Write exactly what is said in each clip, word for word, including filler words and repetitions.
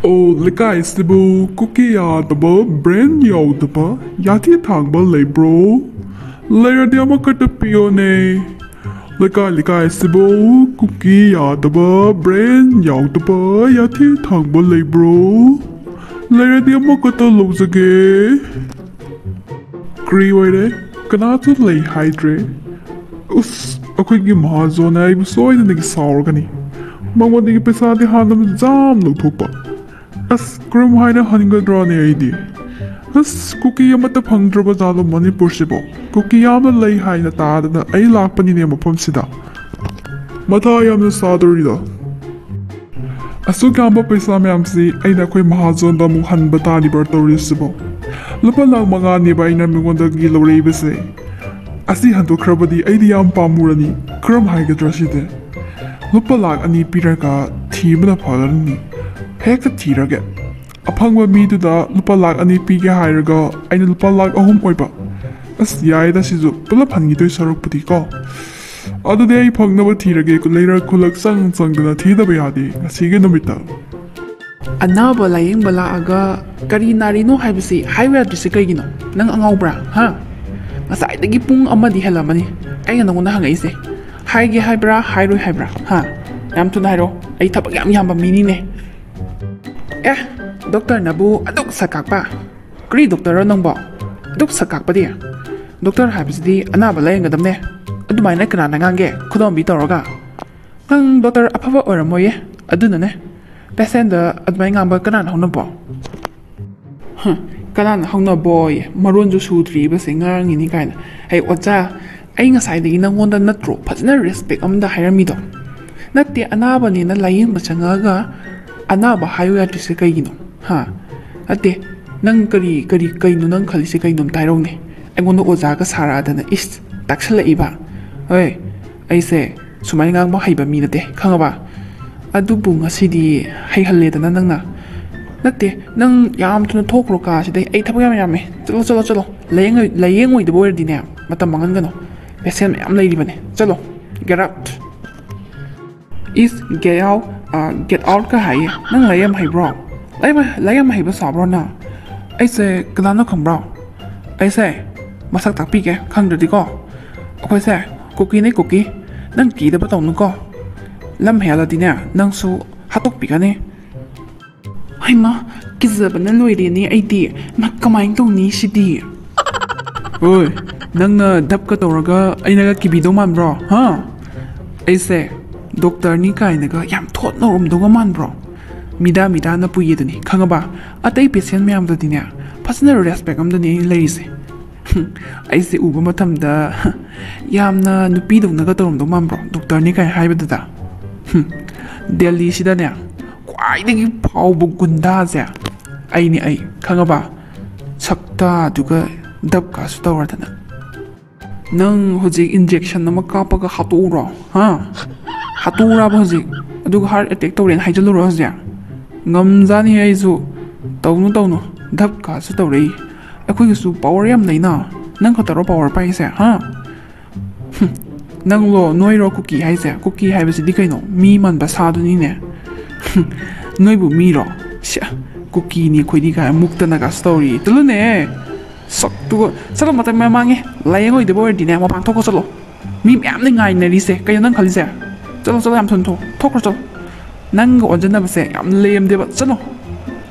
ꯑꯣ, ꯂꯩꯀꯥꯏꯁꯤꯕꯨ ꯀꯨꯀꯤ ꯌꯥꯗꯕ, ꯕ꯭ꯔꯦꯟ ꯌꯥꯎꯗꯕ, ꯌꯥꯊꯤ ꯊꯥꯡꯕ ꯂꯩꯕ꯭ꯔꯣ? ꯂꯩꯔꯗꯤ ꯑꯃꯈꯛꯇ ꯄꯤꯌꯣꯅꯦ꯫ ꯂꯩꯀꯥꯏ ꯂꯩꯀꯥꯏꯁꯤꯕꯨ ꯀꯨꯀꯤ ꯌꯥꯗꯕ, ꯕ꯭ꯔꯦꯟ ꯌꯥꯎꯗꯕ, ꯌꯥꯊꯤ ꯊꯥꯡꯕ ꯂꯩꯕ꯭ꯔꯣ? ꯂꯩꯔꯗꯤ ꯑꯃꯈꯛꯇ ꯂꯧꯖꯒꯦ꯫ ꯀ꯭ꯔꯤ ꯑꯣꯏꯔꯦ? ꯀꯅꯥꯁꯨ ꯂꯩ ꯍꯥꯏꯗ꯭ꯔꯦ꯫ ꯎꯁ, ꯑꯩꯈꯣꯏꯒꯤ ꯃꯍꯥꯖꯣꯟꯅ ꯑꯩꯕꯨ ꯁꯣꯏꯗꯅꯒꯤ ꯁꯥꯎꯔꯒꯅꯤ꯫ ꯃꯉꯣꯟꯗꯒꯤ ꯄꯩꯁꯥꯗꯤ ꯍꯥꯟꯅ ꯖꯥꯝ ꯂꯧꯊꯣꯛꯄ꯫ ꯑꯁ, ꯀꯔꯝ ꯍꯥꯏꯅ ꯍꯟꯒꯗ꯭ꯔꯣꯅꯦ ꯑꯩꯗꯤ? ꯑꯁ, ꯀꯨꯀꯤ ꯑꯃꯠꯇ ꯐꯪꯗ꯭ꯔꯕ ꯖꯥꯠꯂꯣ ꯃꯅꯤꯄꯨꯔꯁꯤꯕꯣ? ꯀꯨꯀꯤ ꯌꯥꯝꯅ ꯂꯩ ꯍꯥꯏꯅ ꯇꯥꯗꯅ ꯑꯩ ꯂꯥꯛꯄꯅꯤꯅꯦ ꯃꯐꯝꯁꯤꯗ꯫ ꯃꯊꯥ ꯌꯥꯝꯅ ꯁꯥꯗꯧꯔꯤꯗ꯫ ꯑꯁꯨꯛ ꯌꯥꯝꯕ ꯄꯩꯁꯥ ꯃꯌꯥꯝꯁꯤ ꯑꯩꯅ ꯑꯩꯈꯣꯏ ꯃꯍꯥꯖꯣꯟꯗ ꯑꯃꯨꯛ ꯍꯟꯕ ꯇꯥꯔꯤꯕ꯭ꯔꯥ ꯇꯧꯔꯤꯁꯤꯕꯣ? ꯂꯨꯄꯥ ꯂꯥꯛ ꯃꯉꯥꯅꯦꯕ ꯑꯩꯅ ꯃꯤꯉꯣꯟꯗꯒꯤ ꯂꯧꯔꯛꯏꯕꯁꯦ꯫ ꯑꯁꯤ ꯍꯟꯗꯣꯛꯈ꯭ꯔꯕꯗꯤ ꯑꯩꯗꯤ ꯌꯥꯝ ꯄꯥꯝꯃꯨꯔꯅꯤ꯫ ꯀꯔꯝ ꯍꯥꯏꯒꯗ꯭ꯔꯥ ꯁꯤꯗꯤ? ꯂꯨꯄꯥ ꯂꯥꯛ ꯑꯅꯤ ꯄꯤꯔꯒ ꯊꯤꯕꯅ ꯐꯒꯅꯤ꯫ ꯍꯦꯛꯇ ꯊꯤꯔꯒꯦ꯫ ꯑꯐꯪꯕ ꯃꯤꯗꯨꯗ ꯂꯨꯄꯥ ꯂꯥꯛ ꯑꯅꯤ ꯄꯤꯒꯦ ꯍꯥꯏꯔꯒ ꯑꯩꯅ ꯂꯨꯄꯥ ꯂꯥꯛ ꯑꯍꯨꯝ ꯑꯣꯏꯕ꯫ ꯑꯁ, ꯌꯥꯏꯗ ꯁꯤꯁꯨ, ꯄꯨꯂꯞ ꯍꯟꯈꯤꯗꯣꯏ ꯁꯔꯨꯛꯄꯨꯗꯤꯀꯣ꯫ ꯑꯗꯨꯗꯤ ꯑꯩ ꯐꯪꯅꯕ ꯊꯤꯔꯒꯦ, ꯂꯩꯔꯛ ꯈꯨꯜꯂꯛ ꯆꯪ ꯆꯪꯗꯅ ꯊꯤꯗꯕ ꯌꯥꯗꯦ ꯉꯁꯤꯒꯤ ꯅꯨꯃꯤꯠꯇ꯫ ꯑꯅꯥꯕ ꯂꯥꯌꯦꯡꯕ ꯂꯥꯛꯑꯒ ꯀꯔꯤ ꯅꯥꯔꯤꯅꯣ ꯍꯥꯏꯕꯁꯤ ꯍꯥꯏꯕ ꯌꯥꯗ꯭ꯔꯤꯁꯤ ꯀꯩꯒꯤꯅꯣ? ꯅꯪ ꯑꯉꯥꯎꯕ꯭ꯔꯥ? ꯍꯥ? ꯉꯁꯥꯏꯗꯒꯤ ꯄꯨꯡ ꯑꯃꯗꯤ ꯍꯦꯜꯂꯝꯃꯅꯤ ꯑꯩꯅ ꯅꯉꯣꯟꯗ ꯍꯪꯉꯛꯏꯁꯦ꯫ ꯍꯥꯏꯒꯦ ꯍꯥꯏꯕ꯭ꯔꯥ, ꯍꯥꯏꯔꯣꯏ ꯍꯥꯏꯕ꯭ꯔꯥ? ꯍꯥ? ꯌꯥꯝ ꯊꯨꯅ ꯍꯥꯏꯔꯛꯑꯣ, ꯑꯩ ꯊꯕꯛ ꯌꯥꯝ ꯌꯥꯝꯕ ꯃꯤꯅꯤꯅꯦ꯫ ꯑꯦ, ꯗꯣꯛꯇꯔꯅꯕꯨ ꯑꯗꯨꯛ ꯁꯛ ꯀꯥꯛꯄ? ꯀꯔꯤ ꯗꯣꯛꯇꯔꯔꯣ ꯅꯪꯕꯣ? ꯑꯗꯨꯛ ꯁꯛ ꯀꯥꯛꯄꯗꯤ? ꯗꯣꯛꯇꯔ ꯍꯥꯏꯕꯁꯤꯗꯤ ꯑꯅꯥꯕ ꯂꯥꯌꯦꯡꯒꯗꯕꯅꯦ꯫ ꯑꯗꯨꯃꯥꯏꯅ ꯀꯅꯥꯅ ꯉꯥꯡꯒꯦ? ꯈꯨꯗꯣꯝꯕꯤ ꯇꯧꯔꯒ꯫ ꯅꯪ ꯗꯣꯛꯇꯔ ꯑꯐꯕ ꯑꯣꯏꯔꯝꯃꯣꯏꯌꯦ, ꯑꯗꯨꯅꯅꯦ꯫ ꯄꯦꯁꯦꯟꯗ ꯑꯗꯨꯃꯥꯏꯅ ꯉꯥꯡꯕ ꯀꯅꯥꯅ ꯍꯧꯅꯕꯣ? ꯍꯝ, ꯀꯅꯥꯅ ꯍꯧꯅꯕꯣꯌꯦ? ꯃꯔꯣꯟꯁꯨ ꯁꯨꯗ꯭ꯔꯤꯕꯁꯦ ꯉꯥꯡꯉꯤꯅꯤ ꯀꯥꯏꯅ꯫ ꯍꯩ ꯑꯣꯖꯥ, ꯑꯩ ꯉꯁꯥꯏꯗꯒꯤ ꯅꯪꯉꯣꯟꯗ ꯅꯠꯇ꯭ꯔꯣ ꯐꯖꯅ ꯔꯦꯁꯄꯦꯛ ꯑꯃꯗ ꯍꯥꯏꯔꯝꯃꯤꯗꯣ? ꯅꯠꯇꯦ, ꯑꯅꯥꯕꯅꯦꯅ ꯂꯥꯌꯦꯡꯕ ꯆꯪꯉꯛꯑꯒ ꯑꯅꯥꯕ ꯍꯥꯏꯌꯨ ꯌꯥꯗ꯭ꯔꯤꯁꯦ ꯀꯩꯒꯤꯅꯣ? ꯍꯥ? ꯅꯠꯇꯦ, ꯅꯪ ꯀꯔꯤ, ꯀꯔꯤ, ꯀꯩꯅꯣ ꯅꯪ ꯈꯜꯂꯤꯁꯦ? ꯀꯩꯅꯣ ꯑꯝꯇ ꯍꯥꯏꯔꯛꯎꯅꯦ꯫ ꯑꯩꯉꯣꯟꯗ ꯑꯣꯖꯥꯒ ꯁꯥꯔꯛꯑꯗꯅ, ꯏꯁ, ꯇꯥꯛꯁꯜꯂꯛꯏꯕ꯫ ꯍꯣꯏ, ꯑꯩꯁꯦ ꯁꯨꯃꯥꯏꯅ ꯉꯥꯡꯕ ꯍꯩꯕ ꯃꯤ ꯅꯠꯇꯦ, ꯈꯪꯉꯕ? ꯑꯗꯨꯕꯨ ꯉꯁꯤꯗꯤ ꯍꯩꯍꯜꯂꯦꯗꯅ ꯅꯪꯅ꯫ ꯅꯠꯇꯦ, ꯅꯪ ꯌꯥꯝ ꯊꯨꯅ ꯊꯣꯛꯈ꯭ꯔꯣ ꯀꯥꯁꯤꯗꯩ, ꯑꯩ ꯊꯕꯛ ꯌꯥꯝ ꯌꯥꯝꯃꯦ꯫ ꯆꯠꯂꯣ, ꯆꯠꯂꯣ, ꯆꯠꯂꯣ꯫ ꯂꯥꯌꯦꯡ-, ꯂꯥꯌꯦꯡꯉꯣꯏꯗꯕ ꯑꯣꯏꯔꯗꯤꯅꯦ, ꯃꯇꯝ ꯃꯥꯡꯍꯟꯒꯅꯨ꯫ ꯄꯦꯁꯦꯟ ꯃꯌꯥꯝ ꯂꯩꯔꯤꯕꯅꯦ꯫ ꯆꯠꯂꯣ, get out꯫ ꯏꯁ, get out? "Get out"ꯀ ꯍꯥꯏꯌꯦ꯫ ꯅꯪ ꯂꯥꯏꯔꯤꯛ ꯌꯥꯝ ꯍꯩꯕ꯭ꯔꯣ? ꯂꯥꯏꯔꯤꯛ ꯌꯥꯝ ꯍꯩꯕ ꯁꯥꯕ꯭ꯔꯣ ꯅꯪ? ꯑꯩꯁꯦ ꯀꯅꯥꯅꯣ ꯈꯪꯕ꯭ꯔꯣ? ꯑꯩꯁꯦ ꯃꯁꯛ ꯇꯥꯛꯄꯤꯒꯦ, ꯈꯪꯗ꯭ꯔꯗꯤꯀꯣ꯫ ꯑꯩꯈꯣꯏꯁꯦ ꯀꯨꯀꯤꯅꯦ, ꯀꯨꯀꯤ꯫ ꯅꯪ ꯀꯤꯗꯕ ꯇꯧꯅꯨꯀꯣ꯫ ꯂꯝ ꯍꯦꯜꯂꯗꯤꯅꯦ, ꯅꯪꯁꯨ ꯍꯥꯠꯇꯣꯛꯄꯤꯒꯅꯤ꯫ ꯍꯩꯃꯥ, ꯀꯤꯖꯕꯅ ꯂꯣꯏꯔꯦꯅꯦ ꯑꯩꯗꯤ꯫ ꯃꯥ, ꯀꯃꯥꯏꯅ ꯇꯧꯅꯤ ꯁꯤꯗꯤ? ꯍꯣꯏ, ꯅꯪꯅ ꯙꯞꯀ ꯇꯧꯔꯒ ꯑꯩꯅꯒ ꯀꯤꯕꯤꯗꯧ ꯃꯥꯟꯕ꯭ꯔꯣ? ꯍꯥ? ꯑꯩꯁꯦ ꯗꯣꯛꯇꯔꯅꯤ ꯀꯥꯏꯅꯒ ꯌꯥꯝ ꯊꯣꯠꯅ ꯎꯔꯝꯗꯧꯒ ꯃꯥꯟꯕ꯭ꯔꯣ? ꯃꯤꯗꯥ ꯃꯤꯗꯥꯅ ꯄꯨꯏꯌꯦꯗꯨꯅꯤ, ꯈꯪꯉꯕ? ꯑꯇꯩ ꯄꯦꯁꯦꯟ ꯃꯌꯥꯝꯗꯗꯤꯅꯦ, ꯐꯖꯅ ꯔꯦꯁꯄꯦꯛ ꯑꯃꯗꯅꯤ ꯑꯩꯅ ꯂꯩꯔꯤꯁꯦ꯫ ꯑꯩꯁꯦ ꯎꯕ ꯃꯇꯝꯗ ꯌꯥꯝꯅ ꯅꯨꯄꯤꯗꯧꯅꯒ ꯇꯧꯔꯝꯗꯧ ꯃꯥꯟꯕ꯭ꯔꯣ, ꯗꯣꯛꯇꯔꯅꯤ ꯀꯥꯏ ꯍꯥꯏꯕꯗꯨꯗ? ꯍꯨꯝ, ꯗꯦꯜꯂꯤꯁꯤꯗꯅꯦ ꯈ꯭ꯋꯥꯏꯗꯒꯤ ꯐꯥꯎꯕ ꯒꯨꯟꯗꯥꯁꯦ ꯑꯩꯅꯤ, ꯑꯩ, ꯈꯪꯉꯕ? ꯁꯛꯇꯥꯗꯨꯒ ꯙꯞꯀꯥꯁꯨ ꯇꯧꯔꯗꯅ꯫ ꯅꯪ ꯍꯧꯖꯤꯛ ꯏꯟꯖꯦꯛꯁꯟ ꯑꯃ ꯀꯥꯞꯄꯒ ꯍꯥꯠꯇꯣꯛꯎꯔꯣ, ꯍꯥ? ꯍꯥꯠꯇꯣꯛꯎꯔꯕ ꯍꯧꯖꯤꯛ? ꯑꯗꯨꯒ ꯍꯥꯔꯠ ꯑꯦꯇꯦꯛ ꯇꯧꯔꯦꯅ ꯍꯥꯏꯖꯜꯂꯨꯔꯣ ꯍꯧꯖꯤꯛ? ꯉꯝꯖꯥꯅꯤ ꯑꯩꯁꯨ꯫ ꯇꯧꯅꯨ, ꯇꯧꯅꯨ꯫ ꯙꯞꯀꯥꯁꯨ ꯇꯧꯔꯛꯏ꯫ ꯑꯩꯈꯣꯏꯒꯤꯁꯨ ꯄꯋꯔ ꯌꯥꯝ ꯂꯩꯅ꯫ ꯅꯪ ꯈꯛꯇꯔꯣ ꯄꯋꯔ ꯄꯥꯏꯁꯦ, ꯍꯥ? ꯍꯨꯝ, ꯅꯪꯂꯣ ꯅꯣꯏꯔꯣ ꯀꯨꯀꯤ ꯍꯥꯏꯁꯦ? ꯀꯨꯀꯤ ꯍꯥꯏꯕꯁꯤꯗꯤ ꯀꯩꯅꯣ? ꯃꯤ ꯃꯥꯟꯕ ꯁꯥꯗꯨꯅꯤꯅꯦ꯫ ꯍꯨꯝ, ꯅꯣꯏꯕꯨ ꯃꯤꯔꯣ? ꯁ꯭ꯌꯥ, ꯀꯨꯀꯤꯅꯤ ꯑꯩꯈꯣꯏꯗꯤ ꯀꯥꯏ ꯃꯨꯛꯇꯅꯒꯁꯨ ꯇꯧꯔꯤ꯫ ꯆꯠꯂꯨꯅꯦ꯫ ꯁꯛꯇꯨꯒ꯫ ꯆꯠꯂꯣ, ꯃꯇꯝ ꯌꯥꯝ ꯃꯥꯡꯉꯦ꯫ ꯂꯥꯏꯌꯦꯡꯉꯣꯏꯗꯕ ꯑꯣꯏꯔꯗꯤꯅꯦ, ꯃꯄꯥꯟ ꯊꯣꯛꯈ꯭ꯔꯣ, ꯆꯠꯂꯣ꯫ ꯃꯤ ꯃꯌꯥꯝꯅ ꯉꯥꯏꯅꯔꯤꯁꯦ꯫ ꯀꯩꯅꯣ ꯅꯪ ꯈꯜꯂꯤꯁꯦ? ꯆꯠꯂꯣ, ꯆꯠꯂꯣ, ꯌꯥꯝ ꯊꯨꯅ ꯊꯣꯛ-, ꯊꯣꯛꯈ꯭ꯔꯣ, ꯆꯠꯂꯣ꯫ ꯅꯪꯒ ꯑꯣꯟꯖꯟꯅꯕꯁꯦ ꯌꯥꯝ ꯂꯦꯝꯗꯦꯕ꯫ ꯆꯠꯂꯣ꯫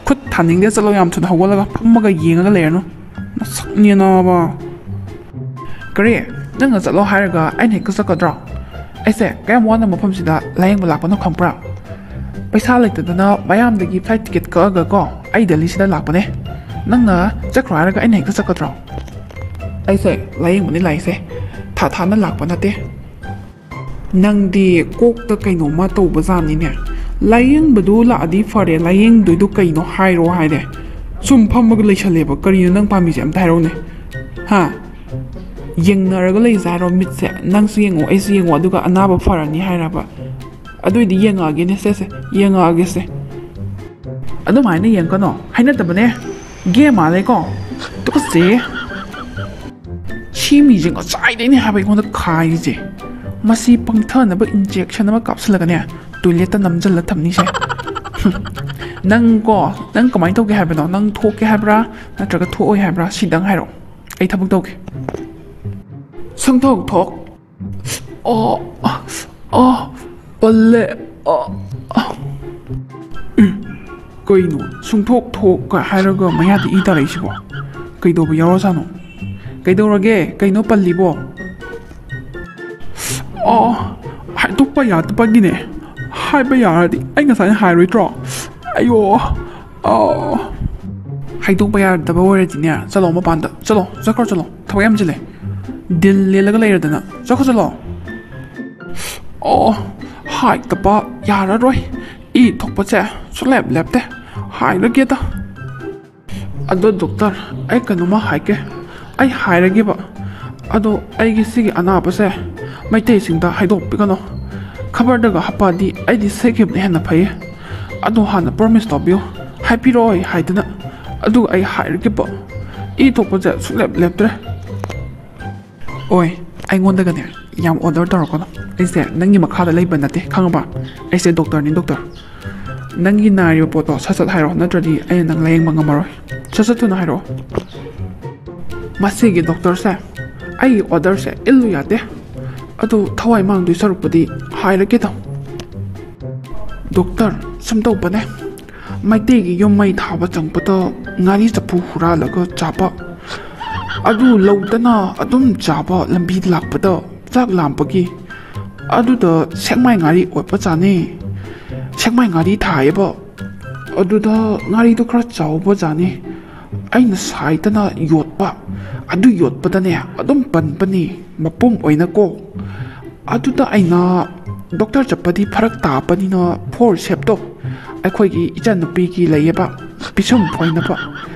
ꯈꯨꯠ ꯊꯥꯅꯤꯡꯗꯦ, ꯆꯠꯂꯣ, ꯌꯥꯝ ꯊꯨꯅ ꯍꯧꯒꯠꯂꯒ ꯐꯝꯃꯒ ꯌꯦꯡꯉꯒ ꯂꯩꯔꯅꯨ꯫ ꯅꯁꯛꯅꯦꯅꯥꯕ꯫ ꯀꯔꯤ? ꯅꯪꯅ ꯆꯠꯂꯣ ꯍꯥꯏꯔꯒ ꯑꯩꯅ ꯍꯦꯛꯇ ꯆꯠꯀꯗ꯭ꯔꯣ? ꯑꯩꯁꯦ ꯀꯌꯥꯝ ꯋꯥꯅ ꯃꯐꯝꯁꯤꯗ ꯂꯥꯌꯦꯡꯕ ꯂꯥꯛꯄꯅꯣ ꯈꯪꯕ꯭ꯔꯥ? ꯄꯩꯁꯥ ꯂꯩꯇꯗꯅ ꯃꯌꯥꯝꯗꯒꯤ ꯐ꯭ꯂꯥꯏꯠ ꯇꯤꯀꯦꯠ ꯀꯛꯑꯒ ꯀꯣ, ꯑꯩ ꯗꯦꯜꯂꯤꯁꯤꯗ ꯂꯥꯛꯄꯅꯦ꯫ ꯅꯪꯅ ꯆꯠꯈ꯭ꯔꯣ ꯍꯥꯏꯔꯒ ꯑꯩꯅ ꯍꯦꯛꯇ ꯆꯠꯀꯗ꯭ꯔꯣ? ꯑꯩꯁꯦ ꯂꯥꯌꯦꯡꯕꯅꯤ ꯂꯥꯛꯏꯁꯦ, ꯊꯥ ꯊꯥꯅ ꯂꯥꯛꯄ ꯅꯠꯇꯦ꯫ ꯅꯪꯗꯤ ꯀꯣꯛꯇ ꯀꯩꯅꯣꯝꯃ ꯇꯧꯕꯖꯥꯠꯅꯤꯅꯦ꯫ ꯂꯥꯌꯦꯡꯕꯗꯨ ꯂꯥꯛꯑꯗꯤ ꯐꯔꯦ, ꯂꯥꯌꯦꯡꯗꯣꯏꯗꯣ ꯀꯩꯅꯣ ꯍꯥꯏꯔꯣ ꯍꯥꯏꯔꯦ꯫ ꯁꯨꯝ ꯐꯝꯃꯒ ꯂꯩꯁꯜꯂꯦꯕ꯫ ꯀꯔꯤꯅꯣ ꯅꯪ ꯄꯥꯝꯃꯤꯁꯦ? ꯑꯝꯇ ꯍꯥꯏꯔꯛꯎꯅꯦ꯫ ꯍꯥ? ꯌꯦꯡꯅꯔꯒ ꯂꯩꯁꯦ ꯍꯥꯏꯔꯣ ꯃꯤꯠꯁꯦ? ꯅꯪꯁꯨ ꯌꯦꯡꯉꯣ, ꯑꯩꯁꯨ ꯌꯦꯡꯉꯣ, ꯑꯗꯨꯒ ꯑꯅꯥꯕ ꯐꯔꯅꯤ ꯍꯥꯏꯔꯕ? ꯑꯗꯨꯏꯗꯤ ꯌꯦꯡꯉꯛꯑꯒꯦꯅꯦ, ꯁꯦ, ꯁꯦ, ꯌꯦꯡꯉꯛꯑꯒꯦꯁꯦ꯫ ꯑꯗꯨꯃꯥꯏꯅ ꯌꯦꯡꯀꯅꯣ, ꯍꯩꯅꯗꯕꯅꯦ꯫ ꯒꯦ ꯃꯥꯜꯂꯦꯀꯣ? ꯇꯨꯀꯠꯆꯩꯌꯦ꯫ ꯁꯤ ꯃꯤꯁꯦ ꯉꯁꯥꯏꯗꯩꯅꯦ ꯍꯥꯏꯕ ꯑꯩꯉꯣꯟꯗ ꯈꯥꯏꯔꯤꯁꯦ꯫ ꯃꯁꯤ ꯄꯪꯊꯅꯕ injection ꯑꯃ ꯀꯥꯞꯁꯤꯜꯂꯒꯅꯦ, toiletꯇ ꯅꯝꯖꯜꯂ ꯊꯝꯅꯤꯁꯦ꯫ ꯍꯨꯝ꯫ ꯅꯪ ꯀꯣ, ꯅꯪ ꯀꯃꯥꯏꯅ ꯇꯧꯒꯦ ꯍꯥꯏꯕꯅꯣ? ꯅꯪ ꯊꯣꯛꯀꯦ ꯍꯥꯏꯕ꯭ꯔꯥ, ꯅꯠꯇ꯭ꯔꯒ ꯊꯣꯛꯑꯣꯏ ꯍꯥꯏꯕ꯭ꯔꯥ? ꯁꯤꯗꯪ ꯍꯥꯏꯔꯛꯑꯣ, ꯑꯩ ꯊꯕꯛ ꯇꯧꯒꯦ꯫ ꯁꯨꯡꯊꯣꯛ ꯊꯣꯛ꯫ ꯑꯣ, ꯑꯣ, ꯄꯜꯂꯦ꯫ ꯑꯣ, ꯑꯣ꯫ ꯎꯝ, ꯀꯩꯅꯣ, ꯁꯨꯡꯊꯣꯛ ꯊꯣꯛꯀ ꯍꯥꯏꯔꯒ ꯃꯌꯥꯗ ꯏ ꯇꯥꯔꯛꯏꯁꯤꯕꯣ? ꯀꯩꯗꯧꯕ ꯌꯥꯎꯔꯖꯥꯠꯅꯣ? ꯀꯩꯗꯧꯔꯒꯦ? ꯀꯩꯅꯣ ꯄꯜꯂꯤꯕꯣ? ꯑꯣ, ꯍꯥꯏꯗꯣꯛꯄ ꯌꯥꯗꯕꯒꯤꯅꯦ꯫ ꯍꯥꯏꯕ ꯌꯥꯔꯗꯤ ꯑꯩ ꯉꯁꯥꯏꯅ ꯍꯥꯏꯔꯣꯏꯗ꯭ꯔꯣ? ꯑꯌꯣ, ꯑꯣ꯫ ꯍꯥꯏꯗꯣꯛꯄ ꯌꯥꯗꯕ ꯑꯣꯏꯔꯗꯤꯅꯦ, ꯆꯠꯂꯣ ꯃꯄꯥꯟꯗ꯫ ꯆꯠꯂꯣ, ꯆꯠꯈ꯭ꯔꯣ, ꯆꯠꯂꯣ꯫ ꯊꯕꯛ ꯌꯥꯝ ꯆꯤꯜꯂꯦ꯫ ꯗꯤꯜ ꯂꯦꯜꯂꯒ ꯂꯩꯔꯗꯅ꯫ ꯆꯠꯈ꯭ꯔꯣ, ꯆꯠꯂꯣ꯫ ꯑꯣ, ꯍꯥꯏꯗꯕ ꯌꯥꯔꯔꯣꯏ꯫ ꯏ ꯊꯣꯛꯄꯁꯦ ꯁꯨꯡꯂꯦꯞ ꯂꯦꯞꯇꯦ꯫ ꯍꯥꯏꯔꯒꯦꯗ꯫ ꯑꯗꯣ ꯗꯣꯛꯇꯔ, ꯑꯩ ꯀꯩꯅꯣꯝꯃ ꯍꯥꯏꯒꯦ꯫ ꯑꯩ ꯍꯥꯏꯔꯒꯦꯕ꯫ ꯑꯗꯣ ꯑꯩꯒꯤ ꯁꯤꯒꯤ ꯑꯅꯥꯕꯁꯦ ꯃꯩꯇꯩꯁꯤꯡꯗ ꯍꯥꯏꯗꯣꯛꯄꯤꯒꯅꯣ꯫ ꯈꯕꯔꯗꯒ ꯍꯥꯞꯄꯛꯑꯗꯤ ꯑꯩꯗꯤ ꯁꯦꯛꯈꯤꯕꯅ ꯍꯦꯟꯅ ꯐꯩꯌꯦ꯫ ꯑꯗꯣ ꯍꯥꯟꯅ promise ꯇꯧꯕꯤꯌꯨ꯫ ꯍꯥꯏꯕꯤꯔꯣꯏ ꯍꯥꯏꯗꯅ꯫ ꯑꯗꯨꯒ ꯑꯩ ꯍꯥꯏꯔꯒꯦꯕ꯫ ꯏ ꯊꯣꯛꯄꯁꯦ ꯁꯨꯡꯂꯦꯞ ꯂꯦꯞꯇ꯭ꯔꯦ꯫ ꯑꯣꯏ, ꯑꯩꯉꯣꯟꯗꯒꯅꯦ ꯌꯥꯝ order ꯇꯧꯔꯛꯀꯅꯨ꯫ ꯑꯩꯁꯦ ꯅꯪꯒꯤ ꯃꯈꯥꯗ ꯂꯩꯕ ꯅꯠꯇꯦ, ꯈꯪꯉꯕ? ꯑꯩꯁꯦ ꯗꯣꯛꯇꯔꯅꯤ, ꯗꯣꯛꯇꯔ꯫ ꯅꯪꯒꯤ ꯅꯥꯔꯤꯕ ꯄꯣꯠꯇꯣ ꯁꯠ ꯁꯠ ꯍꯥꯏꯔꯣ, ꯅꯠꯇ꯭ꯔꯗꯤ ꯑꯩꯅ ꯅꯪ ꯂꯥꯌꯦꯡꯕ ꯉꯝꯃꯔꯣꯏ꯫ ꯁꯠ ꯁꯠ ꯊꯨꯅ ꯍꯥꯏꯔꯛꯑꯣ꯫ ꯃꯁꯤꯒꯤ ꯗꯣꯛꯇꯔꯁꯦ ꯑꯩꯒꯤ orderꯁꯦ ꯏꯜꯂꯨ ꯌꯥꯗꯦ꯫ ꯑꯗꯣ ꯊꯋꯥꯏ ꯃꯥꯡꯗꯣꯏ ꯁꯔꯨꯛꯄꯨꯗꯤ ꯍꯥꯏꯔꯒꯦꯗ꯫ ꯗꯣꯛꯇꯔ, ꯁꯨꯝ ꯇꯧꯕꯅꯦ꯫ ꯃꯩꯇꯩꯒꯤ ꯌꯨꯝ ꯃꯩ ꯊꯥꯕ ꯆꯪꯕꯗ ꯉꯥꯔꯤ ꯆꯐꯨ ꯍꯨꯔꯥꯜꯂꯒ ꯆꯥꯕ, ꯑꯗꯨ ꯂꯧꯗꯅ ꯑꯗꯨꯝ ꯆꯥꯕ, ꯂꯝꯕꯤ ꯂꯥꯛꯄꯗ ꯆꯥꯛ ꯂꯥꯝꯕꯒꯤ꯫ ꯑꯗꯨꯗ ꯁꯦꯛꯃꯥꯏ ꯉꯥꯔꯤ ꯑꯣꯠꯄ ꯆꯥꯅꯩ꯫ ꯁꯦꯛꯃꯥꯏ ꯉꯥꯔꯤ ꯊꯥꯏꯌꯦꯕ꯫ ꯑꯗꯨꯗ ꯉꯥꯔꯤꯗꯣ ꯈꯔ ꯆꯥꯎꯕ ꯖꯥꯠꯅꯤ꯫ ꯑꯩꯅ ꯁꯥꯏꯗꯅ ꯌꯣꯠꯄ, ꯑꯗꯨ ꯌꯣꯠꯄꯗꯅꯦ ꯑꯗꯨꯝ ꯄꯟꯕꯅꯤ, ꯃꯄꯨꯝ ꯑꯣꯏꯅꯀꯣ꯫ ꯑꯗꯨꯗ ꯑꯩꯅ ꯗꯣꯛꯇꯔ ꯆꯠꯄꯗꯤ ꯐꯔꯛ ꯇꯥꯕꯅꯤꯅ, forceps ꯇꯣ, ꯑꯩꯈꯣꯏꯒꯤ ꯏꯆꯟꯅꯨꯄꯤꯒꯤ ꯂꯩꯌꯦꯕ, ꯄꯤꯁꯨꯝ ꯐꯣꯏꯅꯕ,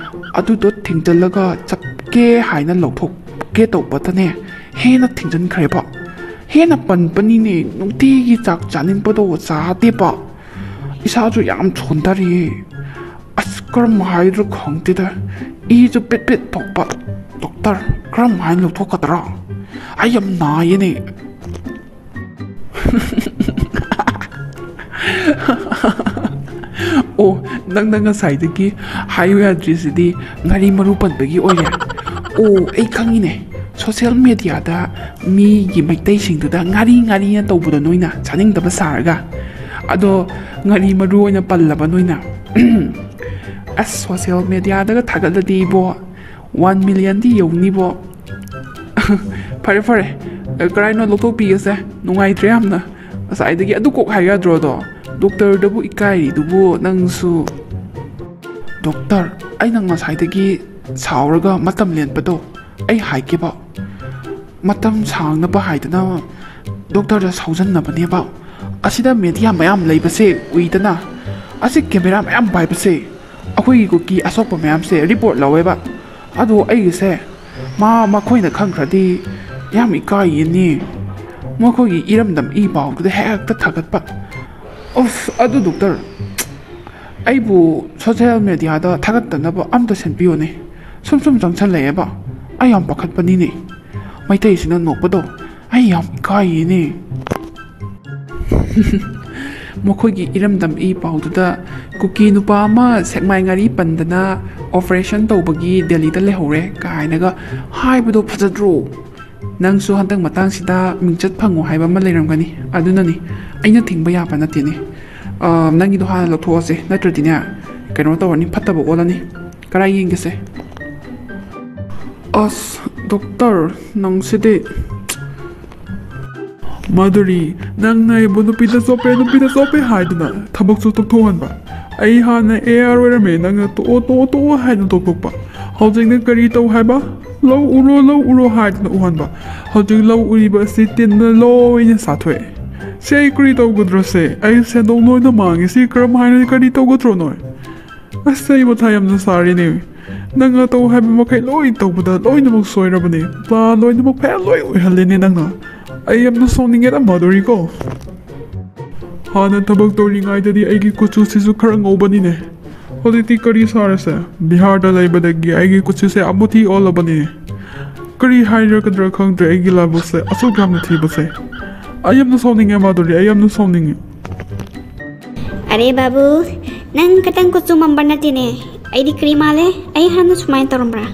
ꯑꯗꯨꯗꯣ ꯊꯤꯡꯖꯤꯜꯂꯒ ꯆꯞꯀꯦ ꯍꯥꯏꯅ ꯂꯧꯊꯣꯛꯀꯦ ꯇꯧꯕꯗꯅꯦ, ꯍꯦꯟꯅ ꯊꯤꯡꯖꯤꯟꯈ꯭ꯔꯦꯕ꯫ ꯍꯦꯟꯅ ꯄꯟꯕꯅꯤꯅꯦ, ꯅꯨꯡꯇꯤꯒꯤ ꯆꯥꯛ ꯆꯥꯅꯤꯡꯕꯗꯣ ꯆꯥꯗꯦꯕ꯫ ꯏꯁꯥꯁꯨ ꯌꯥꯝ ꯁꯣꯟꯊꯔꯦ꯫ ꯑꯁ, ꯀꯔꯝ ꯍꯥꯏꯗ꯭ꯔꯣ ꯈꯪꯗꯦꯗ꯫ ꯏꯁꯨ ꯄꯤꯠ ꯄꯤꯠ ꯊꯣꯛꯄ꯫ ꯗꯣꯛꯇꯔ, ꯀꯔꯝ ꯍꯥꯏꯅ ꯂꯧꯊꯣꯛꯀꯗ꯭ꯔꯥ? ꯑꯩ ꯌꯥꯝ ꯅꯥꯏꯌꯦꯅꯦ꯫ ꯅꯪꯅ ꯉꯁꯥꯏꯗꯒꯤ ꯍꯥꯏꯌꯨ ꯌꯥꯗ꯭ꯔꯤꯁꯤꯗꯤ ꯉꯥꯔꯤ ꯃꯔꯨ ꯄꯟꯕꯒꯤ ꯑꯣꯏꯔꯦ꯫ ꯑꯣ, ꯑꯩ ꯈꯪꯉꯤꯅꯦ꯫ ꯁꯣꯁꯤꯌꯦꯜ ꯃꯦꯗꯤꯌꯥꯗ ꯃꯤꯒꯤ ꯃꯩꯇꯩꯁꯤꯡꯗꯨꯗ ꯉꯥꯔꯤ ꯉꯥꯔꯤꯅ ꯇꯧꯕꯗꯣ ꯅꯣꯏꯅ ꯆꯥꯅꯤꯡꯗꯕ ꯁꯥꯔꯒ꯫ ꯑꯗꯣ ꯉꯥꯔꯤ ꯃꯔꯨ ꯑꯣꯏꯅ ꯄꯜꯂꯕ ꯅꯣꯏꯅ꯫ ꯑꯁ, ꯁꯣꯁꯤꯌꯦꯜ ꯃꯦꯗꯤꯌꯥꯗꯒ ꯊꯥꯒꯠꯂꯗꯤ ꯏꯕꯣ, ꯋꯥꯟ ꯃꯤꯂꯤꯌꯟꯗꯤ ꯌꯧꯅꯤꯕꯣ꯫ ꯐꯔꯦ, ꯐꯔꯦ꯫ ꯀꯔꯥꯏꯅꯣ ꯂꯧꯊꯣꯛꯄꯤꯒꯦꯁꯦ꯫ ꯅꯨꯡꯉꯥꯏꯇ꯭ꯔꯦ ꯌꯥꯝꯅ꯫ ꯉꯁꯥꯏꯗꯒꯤ ꯑꯗꯨ ꯀꯣꯛ ꯍꯥꯏꯌꯨ ꯌꯥꯗ꯭ꯔꯣ ꯑꯗꯣ? ꯗꯣꯛꯇꯔꯗꯕꯨ ꯏꯀꯥꯏꯔꯤꯗꯨꯕꯨ ꯅꯪꯁꯨ꯫ ꯗꯣꯛꯇꯔ, ꯑꯩꯅ ꯉꯁꯥꯏꯗꯒꯤ ꯁꯥꯎꯔꯒ ꯃꯇꯝ ꯂꯦꯟꯕꯗꯣ ꯑꯩ ꯍꯥꯏꯒꯦꯕ꯫ ꯃꯇꯝ ꯁꯥꯡꯅꯕ ꯍꯥꯏꯗꯅ ꯗꯣꯛꯇꯔꯗ ꯁꯥꯎꯖꯟꯅꯕꯅꯦꯕ꯫ ꯑꯁꯤꯗ ꯃꯦꯗꯤꯌꯥ ꯃꯌꯥꯝ ꯂꯩꯕꯁꯦ ꯎꯏꯗꯅ, ꯑꯁꯤ ꯀꯦꯃꯦꯔꯥ ꯃꯌꯥꯝ ꯄꯥꯏꯕꯁꯦ, ꯑꯩꯈꯣꯏꯒꯤ ꯀꯨꯀꯤ ꯑꯁꯣꯛꯄ ꯃꯌꯥꯝꯁꯦ ꯔꯤꯄꯣꯔꯠ ꯂꯧꯋꯦꯕ꯫ ꯑꯗꯣ ꯑꯩꯒꯤꯁꯦ ꯃꯥ ꯃꯈꯣꯏꯅ ꯈꯪꯈ꯭ꯔꯗꯤ ꯌꯥꯝ ꯏꯀꯥꯏꯌꯦꯅꯦ꯫ ꯃꯈꯣꯏꯒꯤ ꯏꯔꯝꯗꯝ ꯏ ꯄꯥꯎꯗꯨꯗ ꯍꯦꯛꯇ ꯊꯥꯒꯠꯄ꯫ ꯑꯁ, ꯑꯗꯨ ꯗꯣꯛꯇꯔ, ꯑꯩꯕꯨ ꯁꯣꯁꯤꯌꯦꯜ ꯃꯦꯗꯤꯌꯥꯗ ꯊꯥꯒꯠꯇꯅꯕ ꯑꯝꯇ ꯁꯤꯟꯕꯤꯌꯨꯅꯦ꯫ ꯁꯨꯝ ꯁꯨꯝ ꯆꯪꯁꯜꯂꯛꯑꯦꯕ꯫ ꯑꯩ ꯌꯥꯝ ꯄꯥꯈꯠꯄꯅꯤꯅꯦ꯫ ꯃꯩꯇꯩꯁꯤꯅ ꯅꯣꯛꯄꯗꯣ ꯑꯩ ꯌꯥꯝ ꯏꯀꯥꯏꯌꯦꯅꯦ꯫ ꯃꯈꯣꯏꯒꯤ ꯏꯔꯝꯗꯝ ꯏ ꯄꯥꯎꯗꯨꯗ ꯀꯨꯀꯤ ꯅꯨꯄꯥ ꯑꯃ ꯁꯦꯛꯃꯥꯏ ꯉꯥꯔꯤ ꯄꯟꯗꯅ ꯑꯣꯄꯔꯦꯁꯟ ꯇꯧꯕꯒꯤ ꯗꯦꯜꯂꯤꯗ ꯂꯩꯍꯧꯔꯦ ꯀꯥꯏꯅꯒ ꯍꯥꯏꯕꯗꯣ ꯐꯖꯗ꯭ꯔꯣ? ꯅꯪꯁꯨ ꯍꯟꯗꯛ ꯃꯇꯥꯡꯁꯤꯗ ꯃꯤꯡꯆꯠ ꯐꯪꯉꯣ ꯍꯥꯏꯕ ꯑꯃ ꯂꯩꯔꯝꯒꯅꯤ꯫ ꯑꯗꯨꯅꯅꯤ꯫ ꯑꯩꯅ ꯊꯤꯡꯕ ꯌꯥꯕ ꯅꯠꯇꯦꯅꯦ꯫ ꯑ, ꯅꯪꯒꯤꯗꯣ ꯍꯥꯟꯅ ꯂꯧꯊꯣꯛꯑꯁꯦ, ꯅꯠꯇ꯭ꯔꯗꯤꯅꯦ, ꯀꯩꯅꯣ ꯇꯧꯔꯅꯤ, ꯐꯠꯇꯕ ꯑꯣꯜꯂꯅꯤ꯫ ꯀꯔꯥꯏ ꯌꯦꯡꯒꯦꯁꯦ? ꯑꯁ, ꯗꯣꯛꯇꯔ, ꯅꯪꯁꯤꯗꯤ꯫ ꯃꯥꯙꯨꯔꯤ, ꯅꯪꯅ ꯑꯩꯕꯨ ꯅꯨꯄꯤꯗ ꯆꯣꯞꯄꯦ, ꯅꯨꯄꯤꯗ ꯆꯣꯞꯄꯦ ꯍꯥꯏꯗꯨꯅ ꯊꯕꯛꯁꯨ ꯇꯣꯛꯊꯣꯛꯍꯟꯕ꯫ ꯑꯩ ꯍꯥꯟꯅ ꯑꯦ ꯑꯥꯔ ꯑꯣꯏꯔꯝꯃꯦ, ꯅꯪꯅ ꯇꯣꯛꯑꯣ, ꯇꯣꯛꯑꯣ, ꯇꯣꯛꯑꯣ ꯍꯥꯏꯅ ꯇꯣꯛꯊꯣꯛꯄ꯫ ꯍꯧꯖꯤꯛꯅ ꯀꯔꯤ ꯇꯧ ꯍꯥꯏꯕ? ꯂꯧ ꯎꯔꯣ, ꯂꯧ ꯎꯔꯣ ꯍꯥꯏꯗꯨꯅ ꯎꯍꯟꯕ꯫ ꯍꯧꯖꯤꯛ ꯂꯧ ꯎꯔꯤꯕ ꯑꯁꯤ ꯇꯤꯟꯅ ꯂꯣꯏꯅ ꯆꯥꯊꯣꯛꯑꯦ꯫ ꯁꯤ ꯑꯩ ꯀꯔꯤ ꯇꯧꯒꯗ꯭ꯔꯣ ꯁꯦ? ꯑꯩ ꯁꯦꯟꯗꯣꯡ ꯂꯣꯏꯅ ꯃꯥꯡꯉꯦ꯫ ꯁꯤ ꯀꯔꯝ ꯍꯥꯏꯅ ꯀꯔꯤ ꯇꯧꯒꯗ꯭ꯔꯣ ꯅꯣꯏ? ꯑꯁ, ꯑꯩ ꯃꯊꯥ ꯌꯥꯝꯅ ꯁꯥꯔꯦꯅꯦ꯫ ꯅꯪꯅ ꯇꯧ ꯍꯥꯏꯕ ꯃꯈꯩ ꯂꯣꯏ ꯇꯧꯕꯗ ꯂꯣꯏꯅꯃꯛ ꯁꯣꯏꯔꯕꯅꯦ꯫ ꯄ꯭ꯂꯥꯟ ꯂꯣꯏꯅꯃꯛ ꯐꯦꯜ ꯂꯣꯏ ꯑꯣꯏꯍꯜꯂꯦꯅꯦ ꯅꯪꯅ꯫ ꯑꯩ ꯌꯥꯝꯅ ꯁꯥꯎꯅꯤꯡꯉꯦꯗ, ꯃꯥꯙꯨꯔꯤ ꯀꯣ꯫ ꯍꯥꯟꯅ ꯊꯕꯛ ꯇꯧꯔꯤꯉꯩꯗꯗꯤ ꯑꯩꯒꯤ ꯀꯨꯆꯨꯁꯤꯁꯨ ꯈꯔ ꯉꯧꯕꯅꯤꯅꯦ꯫ ꯍꯧꯖꯤꯛꯇꯤ ꯀꯔꯤ ꯁꯥꯔꯁꯦ? ꯕꯤꯍꯥꯔꯗ ꯂꯩꯕꯗꯒꯤ ꯑꯩꯒꯤ ꯀꯨꯆꯨꯁꯦ ꯑꯃꯨꯊꯤ ꯑꯣꯜꯂꯕꯅꯤꯅꯦ꯫ ꯀꯔꯤ ꯍꯥꯏꯔꯒꯗ꯭ꯔꯥ ꯈꯪꯗ꯭ꯔꯦ ꯑꯩꯒꯤ ꯂꯥꯏꯕꯛꯁꯦ ꯑꯁꯨꯛ ꯌꯥꯝꯅ ꯊꯤꯕꯁꯦ꯫ ꯑꯩ ꯌꯥꯝꯅ ꯁꯥꯎꯅꯤꯡꯉꯦ, ꯃꯥꯙꯨꯔꯤ, ꯑꯩ ꯌꯥꯝꯅ ꯁꯥꯎꯅꯤꯡꯉꯦ꯫ अरे बाबू, ꯅꯪ ꯈꯇꯪ ꯀꯨꯆꯨ ꯃꯝꯕ ꯅꯠꯇꯦꯅꯦ꯫ ꯑꯩꯗꯤ ꯀꯔꯤ ꯃꯥꯜꯂꯦ? ꯑꯩ ꯍꯥꯟꯅ ꯁꯨꯃꯥꯏꯅ ꯇꯧꯔꯝꯕ꯭ꯔꯥ?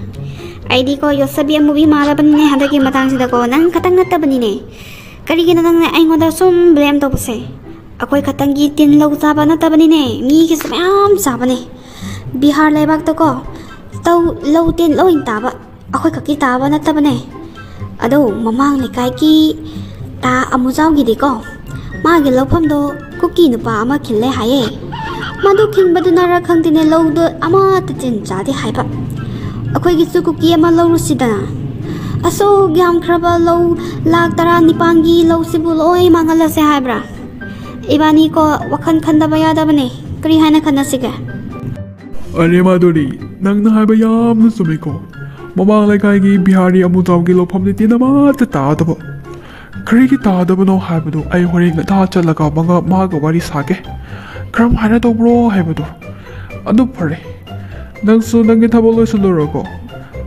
ꯑꯩꯗꯤꯀꯣ ꯌꯣꯠꯁꯕꯤ ꯑꯃꯨꯕꯤ ꯃꯥꯜꯂꯕꯅꯤꯅꯦ ꯍꯟꯗꯛꯀꯤ ꯃꯇꯥꯡꯁꯤꯗꯀꯣ꯫ ꯅꯪ ꯈꯇꯪ ꯅꯠꯇꯕꯅꯤꯅꯦ꯫ ꯀꯔꯤꯒꯤꯅꯣ ꯅꯪꯅ ꯑꯩꯉꯣꯟꯗ ꯁꯨꯝ ꯕ꯭ꯂꯦꯝ ꯇꯧꯕꯁꯦ? ꯑꯩꯈꯣꯏ ꯈꯛꯇꯪꯒꯤ ꯇꯤꯟ ꯂꯧ ꯆꯥꯕ ꯅꯠꯇꯕꯅꯤꯅꯦ, ꯃꯤꯒꯤꯁꯨ ꯃꯌꯥꯝ ꯆꯥꯕꯅꯦ꯫ ꯕꯤꯍꯥꯔ ꯂꯩꯕꯥꯛꯇꯀꯣ ꯇꯧ ꯂꯧ ꯇꯤꯟ ꯂꯣꯏ ꯇꯥꯕ, ꯑꯩꯈꯣꯏ ꯈꯛꯀꯤ ꯇꯥꯕ ꯅꯠꯇꯕꯅꯦ꯫ ꯑꯗꯣ ꯃꯃꯥꯡ ꯂꯩꯀꯥꯏꯒꯤ ꯇꯥ ꯑꯃꯨꯖꯥꯎꯒꯤꯗꯤꯀꯣ, ꯃꯥꯒꯤ ꯂꯧꯐꯝꯗꯣ ꯀꯨꯀꯤ ꯅꯨꯄꯥ ꯑꯃ ꯈꯤꯜꯂꯦ ꯍꯥꯏꯌꯦ꯫ ꯃꯗꯨ ꯈꯤꯟꯕꯗꯨꯅꯔ ꯈꯪꯗꯦꯅꯦ, ꯂꯧꯗꯣ ꯑꯃꯠꯇ ꯇꯤꯟ ꯆꯥꯗꯦ ꯍꯥꯏꯕ꯫ ꯑꯩꯈꯣꯏꯒꯤꯁꯨ ꯀꯨꯀꯤ ꯑꯃ ꯂꯧꯔꯨꯁꯤꯗꯅ꯫ ꯑꯁꯨꯛ ꯌꯥꯝꯈ꯭ꯔꯕ ꯂꯧ, ꯂꯥꯛ ꯇꯔꯥꯅꯤꯄꯥꯟꯒꯤ ꯂꯧꯁꯤꯕꯨ ꯂꯣꯏ ꯃꯥꯡꯍꯜꯂꯁꯦ ꯍꯥꯏꯕ꯭ꯔꯥ? ꯏꯕꯥꯅꯤꯀꯣ ꯋꯥꯈꯜ ꯈꯟꯗꯕ ꯌꯥꯗꯕꯅꯦ꯫ ꯀꯔꯤ ꯍꯥꯏꯅ ꯈꯟꯅꯁꯤꯒꯦ? ꯑꯔꯦ ꯃꯥꯗꯨꯔꯤ, ꯅꯪꯅ ꯍꯥꯏꯕ ꯌꯥꯝꯅ ꯆꯨꯝꯃꯤꯀꯣ꯫ ꯃꯃꯥꯡ ꯂꯩꯀꯥꯏꯒꯤ ꯕꯤꯍꯥꯔꯤ ꯑꯃꯨꯖꯥꯎꯒꯤ ꯂꯧꯐꯝꯗꯤ ꯇꯤꯟ ꯑꯃꯠꯇ ꯇꯥꯗꯕ꯫ ꯀꯔꯤꯒꯤ ꯇꯥꯗꯕꯅꯣ ꯍꯥꯏꯕꯗꯨ ꯑꯩ ꯍꯣꯔꯦꯟ ꯉꯟꯇꯥ ꯆꯠꯂꯒ ꯃꯉ-, ꯃꯥꯒ ꯋꯥꯔꯤ ꯁꯥꯒꯦ꯫ ꯀꯔꯝ ꯍꯥꯏꯅ ꯇꯧꯕ꯭ꯔꯣ ꯍꯥꯏꯕꯗꯨ꯫ ꯑꯗꯨ ꯐꯔꯦ, ꯅꯪꯁꯨ ꯅꯪꯒꯤ ꯊꯕꯛ ꯂꯣꯏꯁꯤꯜꯂꯨꯔꯣꯀꯣ꯫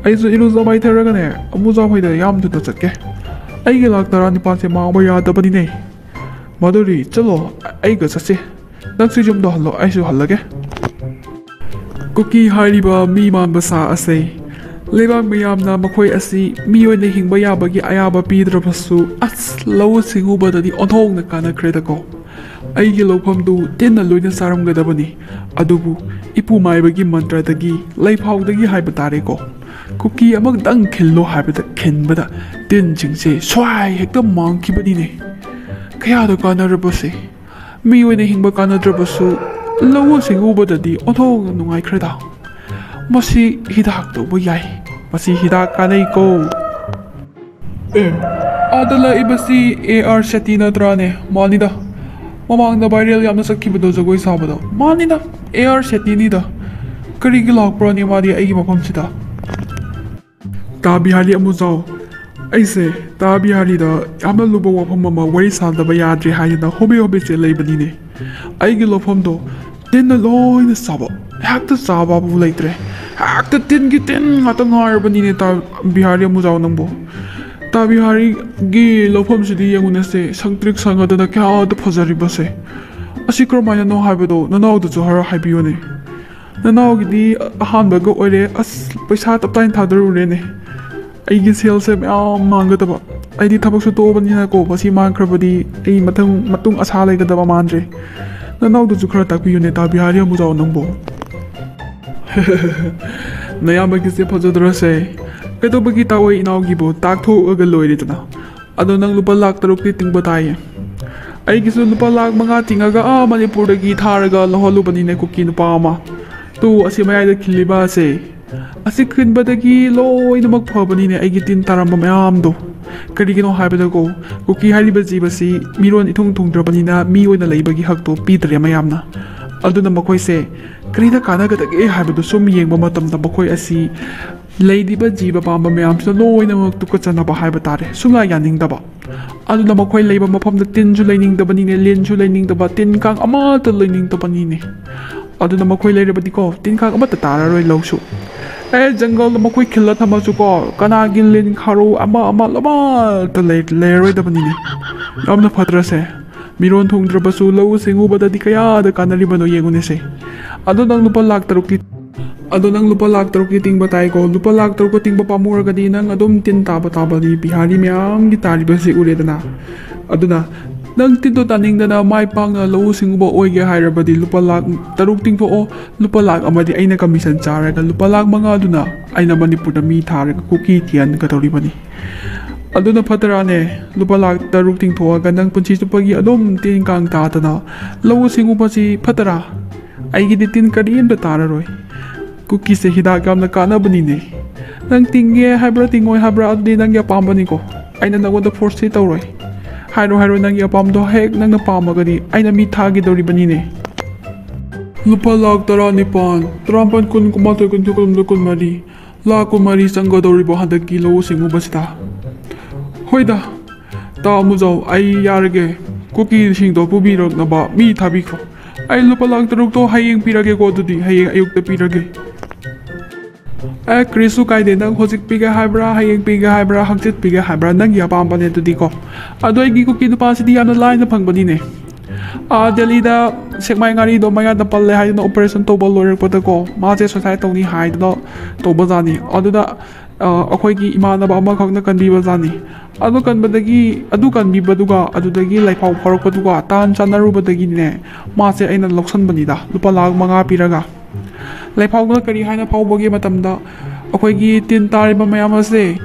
ꯑꯩꯁꯨ ꯏꯔꯨꯖ ꯃꯥꯏꯊꯔꯒꯅꯦ, ꯑꯃꯨꯖꯥꯎ ꯍꯣꯏꯗ ꯌꯥꯝ ꯊꯨꯅ ꯆꯠꯀꯦ꯫ ꯑꯩꯒꯤ ꯂꯥꯛ ꯇꯔꯥꯅꯤꯄꯥꯜꯁꯦ ꯃꯥꯡꯕ ꯌꯥꯗꯕꯅꯤꯅꯦ꯫ ꯃꯥꯗꯨꯔꯤ, ꯆꯠꯂꯣ, ꯑꯩꯒ ꯆꯠꯁꯤ꯫ ꯅꯪꯁꯨ ꯌꯨꯝꯗ ꯍꯜꯂꯣ, ꯑꯩꯁꯨ ꯍꯜꯂꯒꯦ꯫ ꯀꯨꯀꯤ ꯍꯥꯏꯔꯤꯕ ꯃꯤ ꯃꯥꯟꯕ ꯁꯥ ꯑꯁꯦ ꯂꯩꯕꯥꯛ ꯃꯤꯌꯥꯝꯅ ꯃꯈꯣꯏ ꯑꯁꯤ ꯃꯤ ꯑꯣꯏꯅ ꯍꯤꯡꯕ ꯌꯥꯕꯒꯤ ꯑꯌꯥꯕ ꯄꯤꯗ꯭ꯔꯕꯁꯨ, ꯑꯁ, ꯂꯧꯎ ꯁꯤꯡꯎꯕꯗꯗꯤ ꯑꯣꯟꯊꯣꯛꯅ ꯀꯥꯟꯅꯈ꯭ꯔꯦꯗꯀꯣ꯫ ꯑꯩꯒꯤ ꯂꯧꯐꯝꯗꯨ ꯇꯤꯟꯅ ꯂꯣꯏꯅ ꯆꯥꯔꯝꯒꯗꯕꯅꯤ, ꯑꯗꯨꯕꯨ ꯏꯄꯨ ꯃꯥꯏꯕꯒꯤ ꯃꯟꯇ꯭ꯔꯗꯒꯤ, ꯂꯩꯐꯥꯎꯗꯒꯤ ꯍꯥꯏꯕ ꯇꯥꯔꯦꯀꯣ, ꯀꯨꯀꯤ ꯑꯃꯈꯛꯇꯪ ꯈꯤꯜꯂꯣ ꯍꯥꯏꯕꯗ ꯈꯤꯟꯕꯗ ꯇꯤꯟꯁꯤꯡꯁꯦ ꯁ꯭ꯋꯥꯏ ꯍꯦꯛꯇ ꯃꯥꯡꯈꯤꯕꯅꯤꯅꯦ꯫ ꯀꯌꯥꯗ ꯀꯥꯟꯅꯔꯕꯁꯦ! ꯃꯤ ꯑꯣꯏꯅ ꯍꯤꯡꯕ ꯀꯥꯟꯅꯗ꯭ꯔꯕꯁꯨ, ꯂꯧꯎ ꯁꯤꯡꯎꯕꯗꯗꯤ ꯑꯣꯟꯊꯣꯛꯅ ꯅꯨꯡꯉꯥꯏꯈ꯭ꯔꯦꯗ꯫ ꯃꯁꯤ ꯍꯤꯗꯥꯛ ꯇꯧꯕ ꯌꯥꯏ꯫ ꯃꯁꯤ ꯍꯤꯗꯥꯛ ꯀꯥꯟꯅꯩꯀꯣ꯫ ꯑꯦ, ꯑꯥꯗ ꯂꯥꯛꯏꯕꯁꯤ ꯑꯦ ꯑꯥꯔ ꯁꯦꯇꯤ ꯅꯠꯇ꯭ꯔꯥꯅꯦ? ꯃꯥꯅꯤꯗ꯫ ꯃꯃꯥꯡꯗ ꯚꯥꯏꯔꯦꯜ ꯌꯥꯝꯅ ꯆꯠꯈꯤꯕꯗꯣ, ꯖꯒꯣꯏ ꯁꯥꯕꯗꯣ꯫ ꯃꯥꯅꯤꯗ, ꯑꯦ ꯑꯥꯔ ꯁꯦꯇꯤꯅꯤꯗ꯫ ꯀꯔꯤꯒꯤ ꯂꯥꯛꯄ꯭ꯔꯥꯅꯦ ꯃꯥꯗꯤ ꯑꯩꯒꯤ ꯃꯐꯝꯁꯤꯗ? ꯇꯥ ꯕꯤꯍꯥꯔꯤ ꯑꯃꯨꯖꯥꯎ, ꯑꯩꯁꯦ ꯇꯥ ꯕꯤꯍꯥꯔꯤꯗ ꯌꯥꯝꯅ ꯂꯨꯕ ꯋꯥꯐꯝ ꯑꯃ ꯋꯥꯔꯤ ꯁꯥꯗꯕ ꯌꯥꯗ꯭ꯔꯦ ꯍꯥꯏꯗꯅ ꯍꯣꯕꯦ ꯍꯣꯕꯦ ꯆꯦꯜꯂꯛꯏꯕꯅꯤꯅꯦ꯫ ꯑꯩꯒꯤ ꯂꯧꯐꯝꯗꯣ ꯇꯤꯟꯅ ꯂꯣꯏꯅ ꯆꯥꯕ, ꯍꯦꯛꯇ ꯆꯥꯕꯕꯨ ꯂꯩꯇ꯭ꯔꯦ꯫ ꯍꯦꯛꯇ ꯇꯤꯟꯒꯤ ꯇꯤꯟ ꯉꯥꯛꯇ ꯉꯥꯏꯔꯕꯅꯤꯅꯦ, ꯇꯥ ꯕꯤꯍꯥꯔꯤ ꯑꯃꯨꯖꯥꯎ ꯅꯪꯕꯨ꯫ ꯇꯥ ꯕꯤꯍꯥꯔꯤꯒꯤ ꯂꯧꯐꯝꯁꯤꯗꯤ ꯌꯦꯡꯉꯨꯅꯦꯁꯦ, ꯁꯪꯇ꯭ꯔꯤꯛ ꯁꯪꯉꯗꯅ ꯀꯌꯥꯗ ꯐꯖꯔꯤꯕꯁꯦ꯫ ꯑꯁꯤ ꯀꯔꯝꯍꯥꯏꯅꯅꯣ ꯍꯥꯏꯕꯗꯣ ꯅꯅꯥꯎꯗꯁꯨ ꯈꯔ ꯍꯥꯏꯕꯤꯌꯨꯅꯦ꯫ ꯅꯅꯥꯎꯒꯤꯗꯤ ꯑꯍꯥꯟꯕꯒ ꯑꯣꯏꯔꯦ, ꯑꯁ, ꯄꯩꯁꯥ ꯇꯞꯇꯥꯏꯅ ꯊꯥꯗꯔꯨꯔꯦꯅꯦ꯫ ꯑꯩꯒꯤ ꯁꯦꯜꯁꯦ ꯃꯌꯥꯝ ꯃꯥꯡꯒꯗꯕ꯫ ꯑꯩꯗꯤ ꯊꯕꯛꯁꯨ ꯇꯣꯛꯑꯕꯅꯤꯅꯀꯣ, ꯃꯁꯤ ꯃꯥꯡꯈ꯭ꯔꯕꯗꯤ ꯑꯩ ꯃꯊꯪ ꯃꯇꯨꯡ ꯑꯁꯥ ꯂꯩꯒꯗꯕ ꯃꯥꯟꯗ꯭ꯔꯦ꯫ ꯅꯅꯥꯎꯗꯁꯨ ꯈꯔ ꯇꯥꯛꯄꯤꯌꯨꯅꯦ, ꯇꯥꯕꯤꯍꯥꯔꯤ ꯑꯃꯨꯖꯥꯎ ꯅꯪꯕꯣ꯫ ꯅꯌꯥꯝꯕꯒꯤꯁꯦ ꯐꯖꯗ꯭ꯔꯁꯦ꯫ ꯀꯩꯗꯧꯕꯒꯤ ꯇꯥꯛꯑꯣꯏ ꯏꯅꯥꯎꯒꯤꯕꯨ? ꯇꯥꯛꯊꯣꯛꯑꯒ ꯂꯣꯏꯔꯦꯗꯅ꯫ ꯑꯗꯣ ꯅꯪ ꯂꯨꯄꯥ ꯂꯥꯛ ꯇꯔꯨꯛꯇꯤ ꯇꯤꯡꯕ ꯇꯥꯏꯌꯦ꯫ ꯑꯩꯒꯤꯁꯨ ꯂꯨꯄꯥ ꯂꯥꯛ ꯃꯉꯥ ꯇꯤꯡꯉꯒ ꯑꯥ ꯃꯅꯤꯄꯨꯔꯗꯒꯤ ꯊꯥꯔꯒ ꯂꯧꯍꯜꯂꯨꯕꯅꯤꯅꯦ ꯀꯨꯀꯤ ꯅꯨꯄꯥ ꯑꯃ꯫ ꯇꯨ, ꯑꯁꯤ ꯃꯌꯥꯏꯗ ꯈꯤꯜꯂꯤꯕ ꯑꯁꯦ꯫ ꯑꯁꯤ ꯈꯤꯟꯕꯗꯒꯤ ꯂꯣꯏꯅꯃꯛ ꯐꯕꯅꯤꯅꯦ ꯑꯩꯒꯤ ꯇꯤꯟ ꯇꯥꯔꯝꯕ ꯃꯌꯥꯝꯗꯣ꯫ ꯀꯔꯤꯒꯤꯅꯣ ꯍꯥꯏꯕꯗꯀꯣ, ꯀꯨꯀꯤ ꯍꯥꯏꯔꯤꯕ ꯖꯤꯕꯁꯤ ꯃꯤꯔꯣꯟ ꯏꯊꯨꯡ ꯊꯨꯡꯗ꯭ꯔꯕꯅꯤꯅ ꯃꯤ ꯑꯣꯏꯅ ꯂꯩꯕꯒꯤ ꯍꯛꯇꯣ ꯄꯤꯗ꯭ꯔꯦ ꯃꯌꯥꯝꯅ꯫ ꯑꯗꯨꯅ ꯃꯈꯣꯏꯁꯦ ꯀꯔꯤꯗ ꯀꯥꯟꯅꯒꯗꯒꯦ ꯍꯥꯏꯕꯗꯨ ꯁꯨꯝ ꯌꯦꯡꯕ ꯃꯇꯝꯗ ꯃꯈꯣꯏ ꯑꯁꯤ ꯂꯩꯔꯤꯕ ꯖꯤꯕ ꯄꯥꯟꯕ ꯃꯌꯥꯝꯁꯤꯅ ꯂꯣꯏꯅꯃꯛ ꯇꯨꯀꯠꯆꯅꯕ ꯍꯥꯏꯕ ꯇꯥꯔꯦ, ꯁꯨꯡꯌꯥ ꯌꯥꯅꯤꯡꯗꯕ꯫ ꯑꯗꯨꯅ ꯃꯈꯣꯏ ꯂꯩꯕ ꯃꯐꯝꯗ ꯇꯤꯟꯁꯨ ꯂꯩꯅꯤꯡꯗꯕꯅꯤꯅꯦ, ꯂꯤꯟꯁꯨ ꯂꯩꯅꯤꯡꯗꯕ, ꯇꯤꯟ ꯀꯥꯡ ꯑꯃꯠꯇ ꯂꯩꯅꯤꯡꯗꯕꯅꯤꯅꯦ꯫ ꯑꯗꯨꯅ ꯃꯈꯣꯏ ꯂꯩꯔꯕꯗꯤꯀꯣ, ꯇꯤꯟ ꯀꯥꯡ ꯑꯃꯠꯇ ꯇꯥꯔꯔꯣꯏ ꯂꯧꯁꯨ꯫ ꯑꯦ, ꯖꯪꯒꯜꯗ ꯃꯈꯣꯏ ꯈꯤꯜꯂ ꯊꯝꯃꯁꯨꯀꯣ, ꯀꯅꯥꯒꯤ ꯂꯤꯟ ꯈꯥꯔꯧ ꯑꯃ ꯑꯃ ꯑꯃꯠꯇ ꯂꯩ-, ꯂꯩꯔꯔꯣꯏꯗꯕꯅꯤꯅꯦ꯫ ꯌꯥꯝꯅ ꯐꯠꯇ꯭ꯔꯁꯦ? ꯃꯤꯔꯣꯟ ꯊꯨꯡꯗ꯭ꯔꯕꯁꯨ ꯂꯧꯎ ꯁꯤꯡꯎꯕꯗꯗꯤ ꯀꯌꯥꯗ ꯀꯥꯟꯅꯔꯤꯕꯅꯣ ꯌꯦꯡꯉꯨꯅꯦꯁꯦ꯫ ꯑꯗꯣ ꯅꯪ ꯂꯨꯄꯥ ꯂꯥꯛ ꯇꯔꯨꯛꯇꯤ, ꯑꯗꯣ ꯅꯪ ꯂꯨꯄꯥ ꯂꯥꯛ ꯇꯔꯨꯛꯇꯤ ꯇꯤꯡꯕ ꯇꯥꯏꯀꯣ꯫ ꯂꯨꯄꯥ ꯂꯥꯛ ꯇꯔꯨꯛꯀ ꯇꯤꯡꯕ ꯄꯥꯝꯃꯨꯔꯒꯗꯤ ꯅꯪ ꯑꯗꯨꯝ ꯇꯤꯟ ꯇꯥꯕ ꯇꯥꯕꯗꯤ ꯕꯤꯍꯥꯔꯤ ꯃꯌꯥꯝꯒꯤ ꯇꯥꯔꯤꯕꯁꯤ ꯎꯔꯦꯗꯅ꯫ ꯑꯗꯨꯅ ꯅꯪ ꯇꯤꯟꯗꯣ ꯇꯥꯅꯤꯡꯗꯅ ꯃꯥꯏ ꯄꯥꯛꯅ ꯂꯧꯎ ꯁꯤꯡꯎꯕ ꯑꯣꯏꯒꯦ ꯍꯥꯏꯔꯕꯗꯤ ꯂꯨꯄꯥ ꯂꯥꯛ ꯇꯔꯨꯛ ꯇꯤꯡꯊꯣꯛꯑꯣ꯫ ꯂꯨꯄꯥ ꯂꯥꯛ ꯑꯃꯗꯤ ꯑꯩꯅ ꯀꯃꯤꯁꯟ ꯆꯥꯔꯒ ꯂꯨꯄꯥ ꯂꯥꯛ ꯃꯉꯥꯗꯨꯅ ꯑꯩꯅ ꯃꯅꯤꯄꯨꯔꯗ ꯃꯤ ꯊꯥꯔꯒ ꯀꯨꯀꯤ ꯊꯤꯍꯟꯒꯗꯧꯔꯤꯕꯅꯤ꯫ ꯑꯗꯨꯅ ꯐꯠꯇ꯭ꯔꯥꯅꯦ? ꯂꯨꯄꯥ ꯂꯥꯛ ꯇꯔꯨꯛ ꯇꯤꯡꯊꯣꯛꯑꯒ ꯅꯪ ꯄꯨꯟꯁꯤ ꯆꯨꯞꯄꯒꯤ ꯑꯗꯨꯝ ꯇꯤꯟ ꯀꯥꯡ ꯇꯥꯗꯅ ꯂꯧꯎ ꯁꯤꯡꯎꯕꯁꯤ ꯐꯠꯇ꯭ꯔꯥ? ꯑꯩꯒꯤꯗꯤ ꯇꯤꯟ ꯀꯔꯤꯝꯇ ꯇꯥꯔꯔꯣꯏ꯫ ꯀꯨꯀꯤꯁꯦ ꯍꯤꯗꯥꯛ ꯌꯥꯝꯅ ꯀꯥꯟꯅꯕꯅꯤꯅꯦ꯫ ꯅꯪ ꯇꯤꯡꯒꯦ ꯍꯥꯏꯕ꯭ꯔꯥ ꯇꯤꯡꯉꯣꯏ ꯍꯥꯏꯕ꯭ꯔꯥ ꯑꯗꯨꯗꯤ ꯅꯪꯒꯤ ꯑꯄꯥꯝꯕꯅꯤꯀꯣ꯫ ꯑꯩꯅ ꯅꯪꯉꯣꯟꯗ ꯐꯣꯔꯁꯇꯤ ꯇꯧꯔꯣꯏ꯫ ꯍꯥꯏꯔꯣ ꯍꯥꯏꯔꯣ, ꯅꯪꯒꯤ ꯑꯄꯥꯝꯕꯗꯣ ꯍꯦꯛ ꯅꯪꯅ ꯄꯥꯝꯃꯒꯗꯤ ꯑꯩꯅ ꯃꯤ ꯊꯥꯈꯤꯗꯧꯔꯤꯕꯅꯤꯅꯦ꯫ ꯂꯨꯄꯥ ꯂꯥꯛ ꯇꯔꯥꯅꯤꯄꯥꯟ, ꯇꯔꯥꯃꯥꯄꯟ, ꯀꯨꯟ, ꯀꯨꯟꯃꯥꯊꯣꯏ, ꯀꯨꯟꯅꯤꯊꯣꯏ, ꯀꯨꯟꯍꯨꯝꯗꯣꯏ, ꯀꯨꯟꯃꯔꯤ꯫ ꯂꯥꯛ ꯀꯨꯟꯃꯔꯤ ꯆꯪꯒꯗꯧꯔꯤꯕ ꯍꯟꯗꯛꯀꯤ ꯂꯧꯎ ꯁꯤꯡꯎꯕꯁꯤꯗ꯫ ꯍꯣꯏꯗ, ꯇꯥ ꯑꯃꯨꯖꯥꯎ, ꯑꯩ ꯌꯥꯔꯒꯦ꯫ ꯀꯨꯀꯤꯁꯤꯡꯗꯣ ꯄꯨꯕꯤꯔꯛꯅꯕ ꯃꯤ ꯊꯥꯕꯤꯈ꯭ꯔꯣ꯫ ꯑꯩ ꯂꯨꯄꯥ ꯂꯥꯛ ꯇꯔꯨꯛꯇꯣ ꯍꯌꯦꯡ ꯄꯤꯔꯒꯦꯀꯣ, ꯑꯗꯨꯗꯤ ꯍꯌꯦꯡ ꯑꯌꯨꯛꯇ ꯄꯤꯔꯒꯦ꯫ ꯑꯦ, ꯀ꯭ꯔꯤꯁꯨ ꯀꯥꯏꯗꯦ, ꯅꯪ ꯍꯧꯖꯤꯛ ꯄꯤꯒꯦ ꯍꯥꯏꯕ꯭ꯔꯥ, ꯍꯌꯦꯡ ꯄꯤꯒꯦ ꯍꯥꯏꯕ꯭ꯔꯥ, ꯍꯪꯆꯤꯠ ꯄꯤꯒꯦ ꯍꯥꯏꯕ꯭ꯔꯥ, ꯅꯪꯒꯤ ꯑꯄꯥꯝꯕꯅꯦ ꯑꯗꯨꯗꯤꯀꯣ꯫ ꯑꯗꯣ ꯑꯩꯒꯤ ꯀꯨꯀꯤ ꯅꯨꯄꯥꯁꯤꯗꯤ ꯌꯥꯝꯅ ꯂꯥꯏꯅ ꯐꯪꯕꯅꯤꯅꯦ꯫ ꯑꯥ, ꯗꯦꯜꯂꯤꯗ ꯁꯦꯛꯃꯥꯏ ꯉꯥꯔꯤꯗꯣ ꯃꯌꯥꯗ ꯄꯜꯂꯦ ꯍꯥꯏꯗꯨꯅ ꯑꯣꯄꯔꯦꯁꯟ ꯇꯧꯕ ꯂꯣꯏꯔꯛꯄꯗꯀꯣ, ꯃꯥꯁꯦ ꯁꯨꯁꯥꯏꯠ ꯇꯧꯅꯤ ꯍꯥꯏꯗꯨꯅ ꯇꯧꯕꯖꯥꯠꯅꯤ꯫ ꯑꯗꯨꯗ, ꯑ, ꯑꯩꯈꯣꯏꯒꯤ ꯏꯃꯥꯟꯅꯕ ꯑꯃꯈꯛꯅ ꯀꯟꯕꯤꯕꯖꯥꯠꯅꯤ꯫ ꯑꯗꯨ ꯀꯟꯕꯗꯒꯤ, ꯑꯗꯨ ꯀꯟꯕꯤꯕꯗꯨꯒ ꯑꯗꯨꯗꯒꯤ ꯂꯩꯐꯥꯎ ꯐꯥꯎꯔꯛꯄꯗꯨꯒ ꯇꯥꯟ ꯆꯥꯟꯅꯔꯨꯕꯗꯒꯤꯅꯦ, ꯃꯥꯁꯦ ꯑꯩꯅ ꯂꯧꯁꯟꯕꯅꯤꯗ, ꯂꯨꯄꯥ ꯂꯥꯈ ꯃꯉꯥ ꯄꯤꯔꯒ꯫ ꯂꯩꯐꯥꯎꯗ ꯀꯔꯤ ꯍꯥꯏꯅ ꯐꯥꯎꯕꯒꯦ ꯃꯇꯝꯗ, ꯑꯩꯈꯣꯏꯒꯤ ꯇꯤꯟ ꯇꯥꯔꯤꯕ ꯃꯌꯥꯝ ꯑꯁꯦ,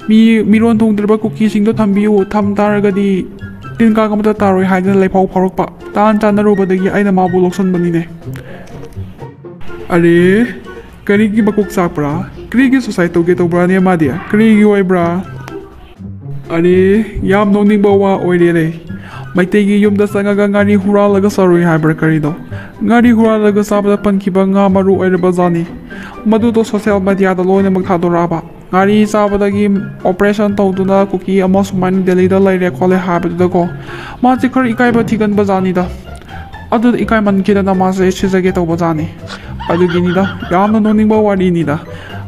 ꯃꯤ, ꯃꯤꯔꯣꯟ ꯊꯨꯡꯗ꯭ꯔꯕ ꯀꯨꯀꯤꯁꯤꯡꯗꯣ ꯊꯝꯕꯤꯌꯨ, ꯊꯝ ꯇꯥꯔꯒꯗꯤ ꯇꯤꯟ ꯀꯥꯡ ꯑꯃꯠꯇ ꯇꯥꯔꯣꯏ ꯍꯥꯏꯗꯅ ꯂꯩꯐꯥꯎ ꯐꯥꯎꯔꯛꯄ꯫ ꯇꯥꯟ ꯆꯥꯟꯅꯔꯨꯕꯗꯒꯤ ꯑꯩꯅ ꯃꯥꯕꯨ ꯂꯧꯁꯟꯕꯅꯤꯅꯦ꯫ ꯑꯔꯦ, ꯀꯔꯤꯒꯤ ꯃꯀꯣꯛ ꯆꯥꯛꯄ꯭ꯔꯥ? ꯀꯔꯤꯒꯤ ꯁꯨꯁꯥꯏꯠ ꯇꯧꯒꯦ ꯇꯧꯕ꯭ꯔꯥꯅꯦ ꯃꯥꯗꯤ? ꯀꯔꯤꯒꯤ ꯑꯣꯏꯕ꯭ꯔꯥ? ꯑꯔꯦ, ꯌꯥꯝ ꯅꯣꯛꯅꯤꯡꯕ ꯋꯥ ꯑꯣꯏꯔꯦꯅꯦ꯫ ꯃꯩꯇꯩꯒꯤ ꯌꯨꯝꯗ ꯆꯪꯉꯒ ꯉꯥꯔꯤ ꯍꯨꯔꯥꯜꯂꯒ ꯆꯥꯔꯨꯏ ꯍꯥꯏꯕ꯭ꯔꯥ ꯀꯔꯤꯅꯣ? ꯉꯥꯔꯤ ꯍꯨꯔꯥꯜꯂꯒ ꯆꯥꯕꯗ ꯄꯟꯈꯤꯕ ꯉꯥ ꯃꯔꯨ ꯑꯣꯏꯔꯕ ꯖꯥꯠꯅꯤ꯫ ꯃꯗꯨꯗꯣ ꯁꯣꯁꯦꯜ ꯃꯦꯗꯤꯌꯥꯗ ꯂꯣꯏꯅꯃꯛ ꯊꯥꯗꯣꯔꯛꯑꯕ꯫ ꯉꯥꯔꯤ ꯆꯥꯕꯗꯒꯤ ꯑꯣꯄꯔꯦꯁꯟ ꯇꯧꯗꯨꯅ ꯀꯨꯀꯤ ꯑꯃ ꯁꯨꯃꯥꯏꯅ ꯗꯦꯜꯂꯤꯗ ꯂꯩꯔꯦ ꯈꯣꯠꯂꯦ ꯍꯥꯏꯕꯗꯨꯗꯀꯣ, ꯃꯥꯁꯦ ꯈꯔ ꯏꯀꯥꯏꯕ ꯊꯤꯒꯟꯕ ꯖꯥꯠꯅꯤꯗ꯫ ꯑꯗꯨꯗ ꯏꯀꯥꯏꯃꯟꯈꯤꯗꯅ ꯃꯥꯁꯦ ꯁꯤꯖꯒꯦ ꯇꯧꯕ ꯖꯥꯠꯅꯤ꯫ ꯑꯗꯨꯒꯤꯅꯤꯗ, ꯌꯥꯝꯅ ꯅꯣꯛꯅꯤꯡꯕ ꯋꯥꯔꯤꯅꯤꯗ꯫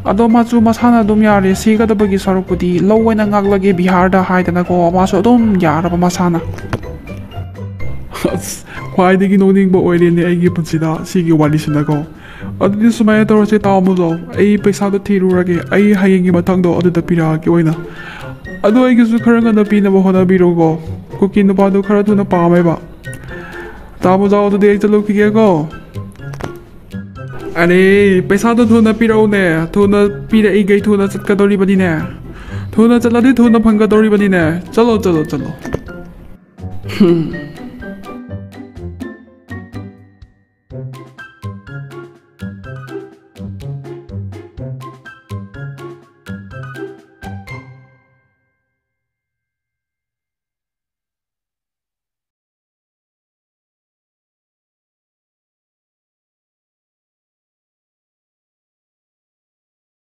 ꯑꯗꯣ ꯃꯥꯁꯨ ꯃꯁꯥꯅ ꯑꯗꯨꯝ ꯌꯥꯔꯦ, ꯁꯤꯒꯗꯕꯒꯤ ꯁꯔꯨꯛꯄꯨꯗꯤ ꯂꯧ ꯑꯣꯏꯅ ꯉꯥꯛꯂꯒꯦ ꯕꯤꯍꯥꯔꯗ ꯍꯥꯏꯗꯅꯀꯣ, ꯃꯥꯁꯨ ꯑꯗꯨꯝ ꯌꯥꯔꯕ ꯃꯁꯥꯅ꯫ ꯑꯁ, ꯈ꯭ꯋꯥꯏꯗꯒꯤ ꯅꯣꯛꯅꯤꯡꯕ ꯑꯣꯏꯔꯦꯅꯦ ꯑꯩꯒꯤ ꯄꯨꯟꯁꯤꯗ ꯁꯤꯒꯤ ꯋꯥꯔꯤꯁꯤꯅꯀꯣ꯫ ꯑꯗꯨꯗꯤ ꯁꯨꯃꯥꯏꯅ ꯇꯧꯔꯁꯦ, ꯇꯥꯃꯣꯗꯣ, ꯑꯩ ꯄꯩꯁꯥꯗꯣ ꯊꯤꯔꯨꯔꯒꯦ, ꯑꯩ ꯍꯌꯦꯡꯒꯤ ꯃꯊꯪꯗꯣ ꯑꯗꯨꯗ ꯄꯤꯔꯛꯑꯒꯦ ꯑꯣꯏꯅ꯫ ꯑꯗꯣ ꯑꯩꯒꯤꯁꯨ ꯈꯔ ꯉꯟꯅ ꯄꯤꯅꯕ ꯍꯣꯠꯅꯕꯤꯔꯣꯀꯣ꯫ ꯀꯨꯀꯤ ꯅꯨꯄꯥꯗꯣ ꯈꯔ ꯊꯨꯅ ꯄꯥꯝꯃꯦꯕ꯫ ꯇꯥꯃꯣꯖꯥꯎ, ꯑꯗꯨꯗꯤ ꯑꯩ ꯆꯠꯂꯨꯈꯤꯒꯦꯀꯣ꯫ ꯑꯔꯦ, ꯄꯩꯁꯥꯗꯣ ꯊꯨꯅ ꯄꯤꯔꯛꯎꯅꯦ꯫ ꯊꯨꯅ ꯄꯤꯔꯛꯏꯈꯩ ꯊꯨꯅ ꯆꯠꯀꯗꯧꯔꯤꯕꯅꯤꯅꯦ꯫ ꯊꯨꯅ ꯆꯠꯂꯗꯤ ꯊꯨꯅ ꯐꯪꯒꯗꯧꯔꯤꯕꯅꯤꯅꯦ꯫ ꯆꯠꯂꯣ, ꯆꯠꯂꯣ, ꯆꯠꯂꯣ꯫ ꯍꯨꯝ,